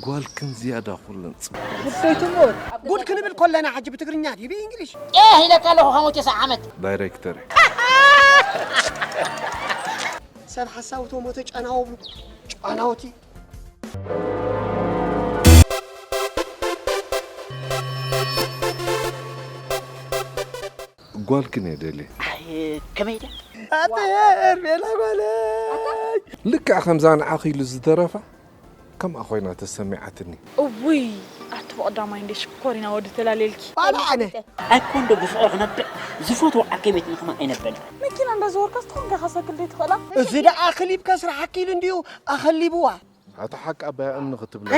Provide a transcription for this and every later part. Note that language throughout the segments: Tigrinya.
ጓልክን ዝያዳ ኩለን ጽቡቕ። ጉዳይ ትሞት። ጉድ ክንብል ኮለና ሕጂ ብትግርኛ ድዩ ብእንግሊሽ? ኤህ ኢለካ ኣለኹ፣ ከመውት የስዓ ዓመት። ዳይሬክተር። ሰብ ሓሳቡ ተሞተ ጫናው ብሉ። ጫናውቲ። ጓልክን እየ ደልየ። ኣይ፣ ከመይ ድያ? ኣተ ሄርሜላ ጓለይ። ልክዕ ከምዛ ንዓኺ ኢሉ ዝደረፋ ከምኣ ኮይና ተሰሚዓትኒ። እውይ ኣቲ ብቐዳማይ እንደ ሽኮሪና ወዲ ተላለልኪ። ባላ ኣነ። ኣይ ኮንዶ ብፍቕሪ ክነብዕ ዝፈትዎ ዓርከይ ቤት ንኽማ ኣይነበል። መኪና እንዳዘወርካ ስትኾን ከኻ ሰክል ደይ ትኽእላ። እዚ ደኣ ክሊፕ ከስርሓኪ ኢሉ እንዲዩ ኣኸሊብዋ። ኣታ ሓቂ ኣባያ እምኒ ክትብለ።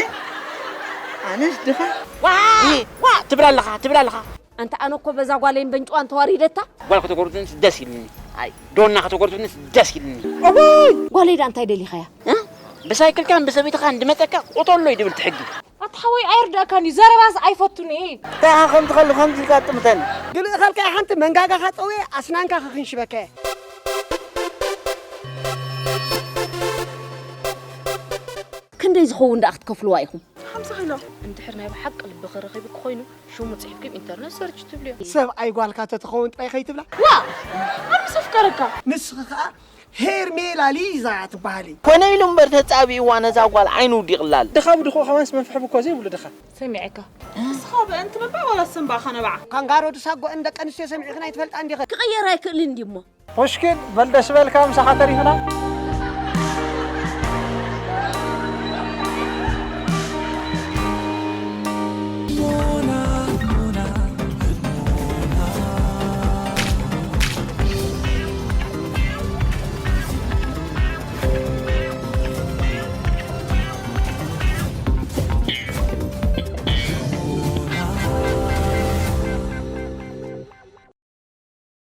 ኣነስ ድኻ ዋ ዋ ትብላ ኣለኻ ትብላ ኣለኻ። ኣንታ ኣነ እኮ በዛ ጓለይን በንጭዋን ተዋሪደታ። ጓል ከተጎርብትንስ ደስ ይልኒ። ኣይ ዶና ከተጎርብትንስ ደስ ይልኒ። ጓለይ ዳ እንታይ ደሊኻያ? እ? ብሳይክልካን ብሰበይትኻን ድመፀካ ቆጠሎ እዩ ድብል ትሕጊ። ኣቲ ሓወይ ኣይርዳእካን እዩ ዘረባስ ኣይፈቱን እየ። እንታይ ኢኻ ከምዚ ከሉ ከምዚ ይጋጥምተን? ግልእ ኸልካ ሓንቲ መንጋጋኻ ጠውየ ኣስናንካ ክኽንሽበከ። ክንደይ ዝኸውን ደኣ ክትከፍልዋ ኢኹም? ሓምሳ ኪሎ። እንድሕር ናይ ብሓቂ ልብኺ ረኺቡ ክኾይኑ ሽሙ ፅሒፍኪ ብ ኢንተርነት ሰርች ትብልዮ። ሰብኣይ ጓልካ ተትኸውን ጥራይ ከይትብላ። ዋ ኣምስ ኣፍቀረካ። ንስኺ ኸኣ ሄርሜላ ሊዛ ትበሃሊ። ኮነ ኢሉ እምበር ተጻቢእዋ ነዛ ጓል ዓይኑ ውዲቕላል። ድኻ ብድኾ ከማንስ መፍሕብ እኮ ዘይብሉ ድኻ። ሰሚዐካ። ንስኻ ብእንቲ ምባል ዋላ ሰምባኻ ነባዓ። ካንጋሮ ድሳጎ እንደ ቀንስትዮ ሰሚዕኽን ኣይትፈልጣ እንዲኸ? ክቕየር ኣይክእልን እንዲሞ። ሆሽኪን በል ደስ በልካ ምሳኻ ተሪፍና።